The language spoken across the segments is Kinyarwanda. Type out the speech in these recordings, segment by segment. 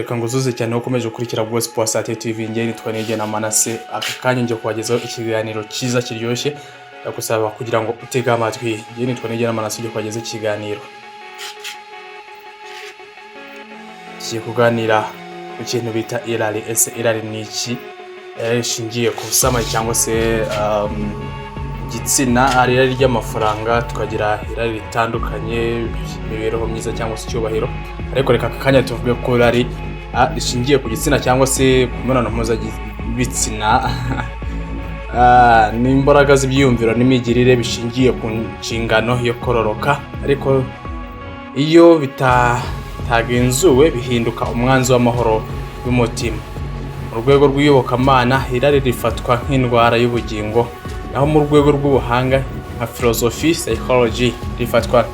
Reka ngusuhuze cyane aho ukomeje gukurikira Gospel Asate TV. Njye nitwa Niyigena Manase. Aka kanya ngiye kubagezaho ikiganiro cyiza kiryoshye, ndagusaba kugira ngo utege amatwi. Njye nitwa Niyigena Manase, ugiye kubagezaho ikiganiro. Tugiye kuganira ku kintu bita irari. Ese irari ni iki? Irari rishingiye ku busambanyi cyangwa se igitsina. Hari irari ry'amafaranga, tukagira irari ritandukanye, imibereho myiza cyangwa se icyubahiro. Ariko reka aka kanya tuvuge ko irari rishingiye ku gitsina cyangwa se ku mibonano mpuzabitsina ni imbaraga z'ibyiyumviro n'imigirire bishingiye ku nshingano yo kororoka, ariko iyo bitagenzuwe bihinduka umwanzi w'amahoro y'umutima. Mu rwego rw'iyobokamana, irari rifatwa nk'indwara y'ubugingo, naho mu rwego rw'ubuhanga nka philosophy, psychology, rifatwa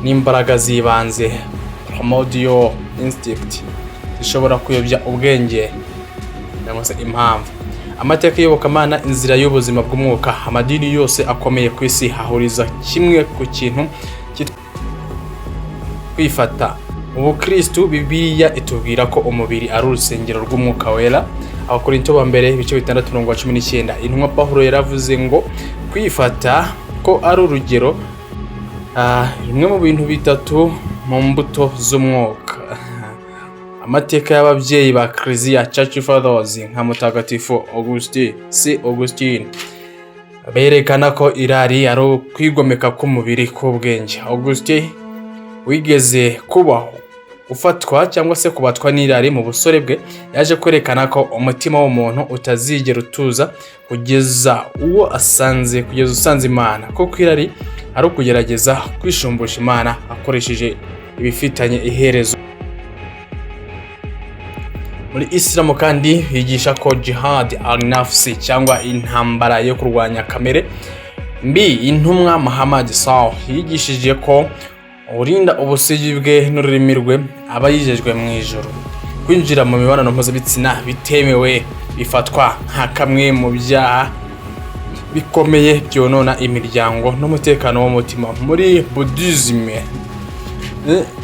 n'imbaraga z'ibanze, primordial instinct, zishobora kuyobya ubwenge cyangwa se impamvu. Amateka y'iyobokamana, inzira y'ubuzima bw'umwuka. Amadini yose akomeye ku isi ahuriza kimwe ku kintu cyitwa kwifata. Mu bukristu, Bibiliya itubwira ko umubiri ari urusengero rw'Umwuka Wera, Abakorinto ba mbere ibice 6 umurongo wa 19. Intumwa Pawulo yaravuze ngo kwifata ko ari urugero bimwe mu bintu bitatu mu mbuto z'umwuka. Amateka y'ababyeyi ba Kiliziya, Church Fathers, nka Mutagatifu Augustin, si Augustine, berekana ko irari ari ukwigomeka k'umubiri k'ubwenge. Augustin wigeze kubaho ufatwa cyangwa se kubatwa n'irari mu busore bwe, yaje kwerekana ko umutima w'umuntu utazigera utuza kugeza uwo asanze, kugeza usanze Imana, kuko irari ari ukugerageza kwishumbusha Imana akoresheje ibifitanye iherezo. Muri Isilamu kandi bigisha ko jihad al nafsi cyangwa intambara yo kurwanya kamere mbi. Intumwa Muhammad SAW yigishije ko urinda ubusugi bwe n'ururimi rwe aba yijejwe mu ijoro. Kwinjira mu mibonano mpuzabitsina bitemewe bifatwa nka kamwe mu byaha bikomeye byonona imiryango n'umutekano w'umutima. Muri Buddhism,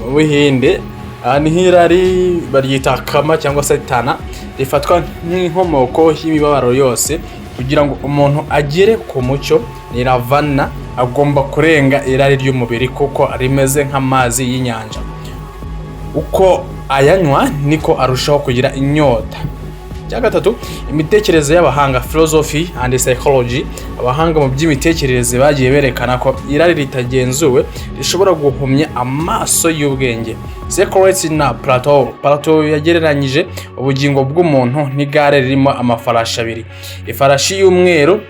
mu Buhinde, aha niho irari baryita kama cyangwa se tanha, rifatwa nk'inkomoko y'imibabaro yose. Kugira ngo umuntu agere ku mucyo, nirvana, agomba kurenga irari ry'umubiri, kuko rimeze nk'amazi y'inyanja: uko ayanywa niko arushaho kugira inyota. Icya gatatu, imitekerereze y'abahanga, philosophy and psychology. Abahanga mu by'imitekerereze bagiye berekana ko irari ritagenzuwe rishobora guhumya amaso y'ubwenge. Socrates na Plato. Plato yagereranyije ubugingo bw'umuntu n'igare ririmo amafarashi abiri: ifarashi y'umweru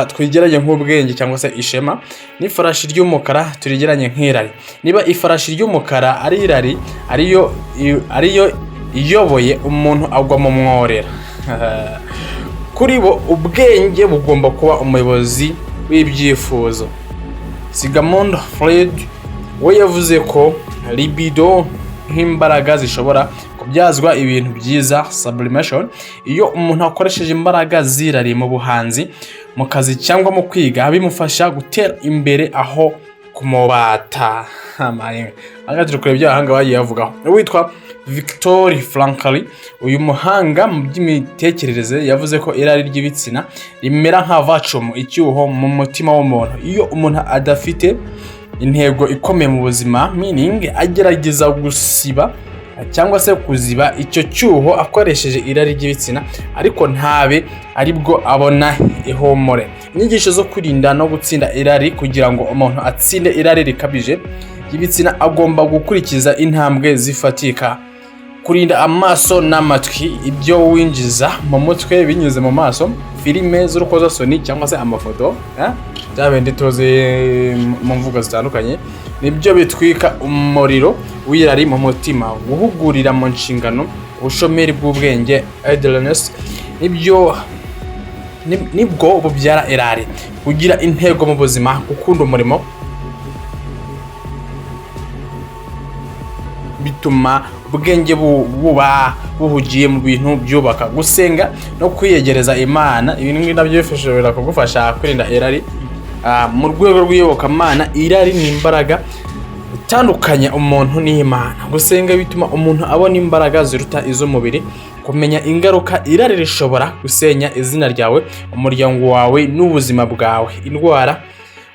twigeranye nk'ubwenge cyangwa se ishema, n'ifarashi ry'umukara turigeranye nk'irari. Niba ifarashi ry'umukara ari irari, ariyo iyoboye umuntu, agwa mu mworera. Kuri bo, ubwenge bugomba kuba umuyobozi w'ibyifuzo. Sigmund Freud we yavuze ko libido nk'imbaraga zishobora kubyazwa ibintu byiza, sublimation. Iyo umuntu akoresheje imbaraga z'irari mu buhanzi, mu kazi cyangwa mu kwiga, bimufasha gutera imbere aho kumubata. Aha turi kureba ibyo abahanga bagiye bavugaho. Uwitwa Victor Frankl, uyu muhanga mu by'imitekerereze, yavuze ko irari ry'ibitsina rimera nka vacuum, icyuho mu mutima w'umuntu. Iyo umuntu adafite intego ikomeye mu buzima, meaning, agerageza gusiba cyangwa se kuziba icyo cyuho akoresheje irari ry'ibitsina, ariko ntabe aribwo abona ihumure. Inyigisho zo kwirinda no gutsinda irari. Kugira ngo umuntu atsinde irari rikabije ry'ibitsina, agomba gukurikiza intambwe zifatika. Kurinda amaso n'amatwi. Ibyo winjiza mu mutwe binyuze mu maso, filime z'urukozasoni cyangwa se amafoto, bya bindi tuzi mu mvugo zitandukanye, nibyo bitwika umuriro w'irari mu mutima. Guhugurira mu nshingano. Ubushomeri bw'ubwenge, idleness, nibyo nibwo bubyara irari. Kugira intego mu buzima, gukunda umurimo, bituma ubwenge buba buhugiye mu bintu byubaka. Gusenga no kwiyegereza Imana, ibi ngibi nabyo bishobora kugufasha kwirinda irari. Mu rwego rw'iyobokamana, irari ni imbaraga. Itandukanya umuntu n'Imana. Gusenga bituma umuntu abona imbaraga ziruta iz'umubiri. Kumenya ingaruka: irari rishobora gusenya izina ryawe, umuryango wawe n'ubuzima bwawe. Indwara,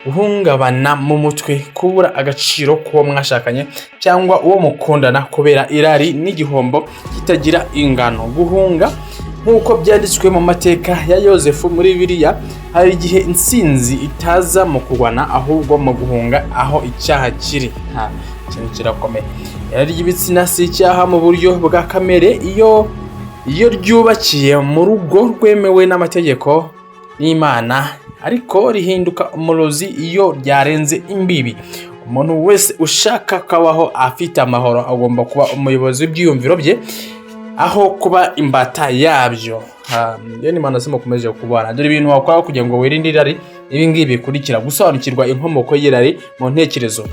guhungabana mu mutwe, kubura agaciro k'uwo mwashakanye cyangwa uwo mukundana kubera irari n'igihombo kitagira ingano. Guhunga, nk'uko byanditswe mu mateka ya Yosefu muri Bibiliya, hari igihe intsinzi itaza mu kurwana, ahubwo mu guhunga aho icyaha kiri. Ha, ikintu kirakomeye. Irari ry'ibitsina si icyaha mu buryo bwa kamere iyo ryubakiye mu rugo rwemewe n'amategeko n'Imana, ariko rihinduka umurozi iyo ryarenze imbibi. Umuntu wese ushaka kubaho afite amahoro agomba kuba umuyobozi w'ibyiyumviro bye aho kuba imbata yabyo. Njye ni Manase, mukomeje kubana. Dore ibintu wakora kugira ngo wirinde irari, ibi ngibi bikurikira: gusobanukirwa inkomoko y'irari mu ntekerezo.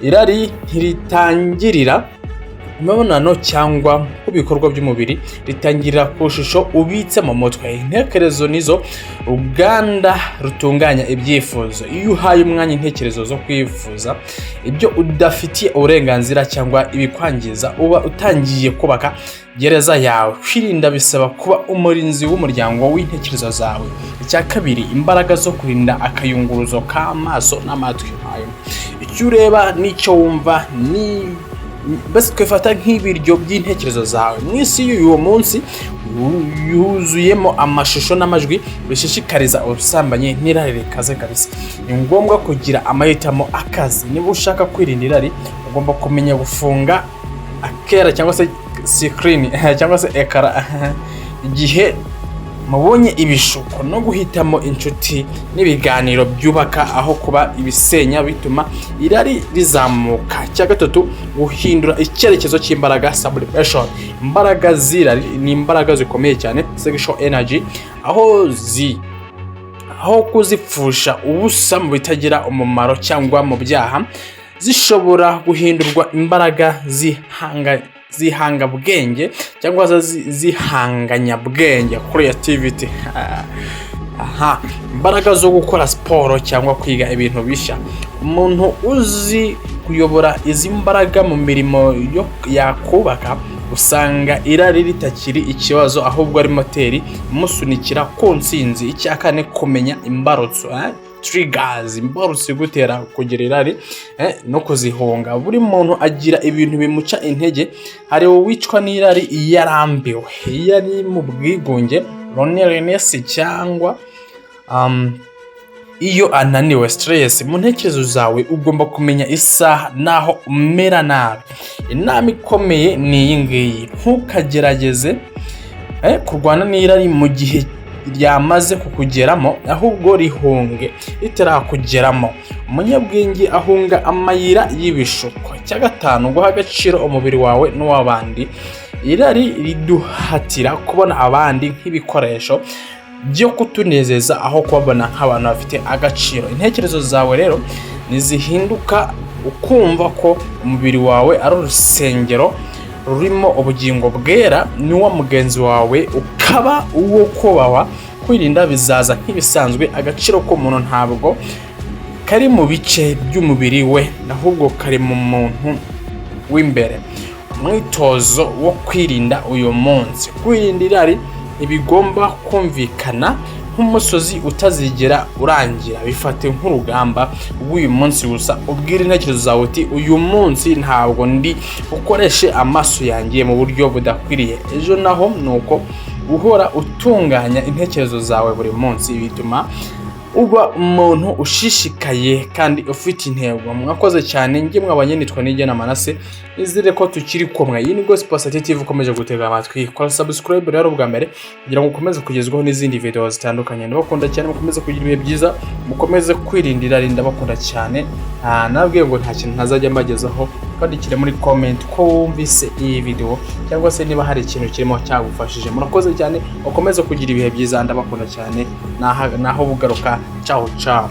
Irari ntiritangirira imibonano cyangwa ku bikorwa by'umubiri, ritangirira ku shusho ubitse mu mutwe. Intekerezo nizo ruganda rutunganya ibyifuzo. Iyo uhaye umwanya intekerezo zo kwifuza ibyo udafitiye uburenganzira cyangwa ibikwangiza, uba utangiye kubaka gereza yawe. Kwirinda bisaba kuba umurinzi w'umuryango w'intekerezo zawe. Icya kabiri, imbaraga zo kurinda akayunguruzo k'amaso n'amatwi. Icyo ureba n'icyo wumva ni mbese twifata nk'ibiryo by'intekerezo zawe. Mu isi y'uyu munsi yuzuyemo amashusho n'amajwi bishishikariza ubusambanyi n'irari rikaze kabisa, ni ngombwa kugira amahitamo akaze. Niba ushaka kwirinda irari, ugomba kumenya gufunga akera cyangwa se screen cyangwa se écran igihe mubonye ibishuko, no guhitamo inshuti n'ibiganiro byubaka aho kuba ibisenya bituma irari rizamuka. Icya gatatu, guhindura icyerekezo cy'imbaraga, sublimation. Imbaraga z'irari ni imbaraga zikomeye cyane, sexual energy. Aho kuzipfusha ubusa mu bitagira umumaro cyangwa mu byaha, zishobora guhindurwa imbaraga zihangabwenge cyangwa se zihanganyabwenge, creativity. Aha, imbaraga zo gukora siporo cyangwa kwiga ibintu bishya. Umuntu uzi kuyobora izi mbaraga mu mirimo yo yakubaka, usanga irari ritakiri ikibazo, ahubwo ari moteri imusunikira ku ntsinzi. Icya kane, kumenya imbarutso, triggers, imbarutso igutera kugira irari no kuzihunga. Buri muntu agira ibintu bimuca intege. Hari uwicwa n'irari iyo arambiwe, iyo ari mu bwigunge, loneliness, cyangwa iyo ananiwe, stress. Mu ntekerezo zawe ugomba kumenya isaha n'aho umera nabi. Inama ikomeye ni iyi ngiyi: ntukagerageze kurwana n'irari mu gihe ryamaze kukugeramo, ahubwo rihunge ritarakugeramo. Umunyabwenge ahunga amayira y'ibishuko. Icya gatanu, guha agaciro umubiri wawe n'uw'abandi. Irari riduhatira kubona abandi nk'ibikoresho byo kutunezeza aho kubabona nk'abantu bafite agaciro. Intekerezo zawe rero nizihinduka, ukumva ko umubiri wawe ari urusengero rurimo ubugingo bwera, n'uwa mugenzi wawe ukaba uwo kubahwa, kwirinda bizaza nk'ibisanzwe. Agaciro k'umuntu ntabwo kari mu bice by'umubiri we, ahubwo kari mu muntu w'imbere. Umwitozo wo kwirinda uyu munsi: kwirinda irari ntibigomba kumvikana nk'umusozi utazigera urangira. Bifate nk'urugamba rw'uyu munsi gusa. Ubwire intekerezo zawe uti: "Uyu munsi ntabwo ndi ukoreshe amaso yanjye mu buryo budakwiriye." Ejo naho ni uko. Guhora utunganya intekerezo zawe buri munsi bituma uba umuntu ushishikaye kandi ufite intego. Mwakoze cyane. Njye mwabanye nitwa Nigena Manase, nizere ko tukiri kumwe. Iyi ni Gospel TV ukomeje gutega amatwi. Kora subscribe rero bwa mbere kugira ngo ukomeze kugezwaho n'izindi video zitandukanye. Ndabakunda cyane, mukomeze kugira ibihe byiza, mukomeze kwirinda irari. Ndabakunda cyane. Nabwiye ngo nta kintu ntazajya mbagezaho. Twandikire muri comment ko wumvise iyi video cyangwa se niba hari ikintu kirimo cyagufashije. Murakoze cyane, mukomeze kugira ibihe byiza. Ndabakunda cyane. Naho bugaruka. Ciao ciao.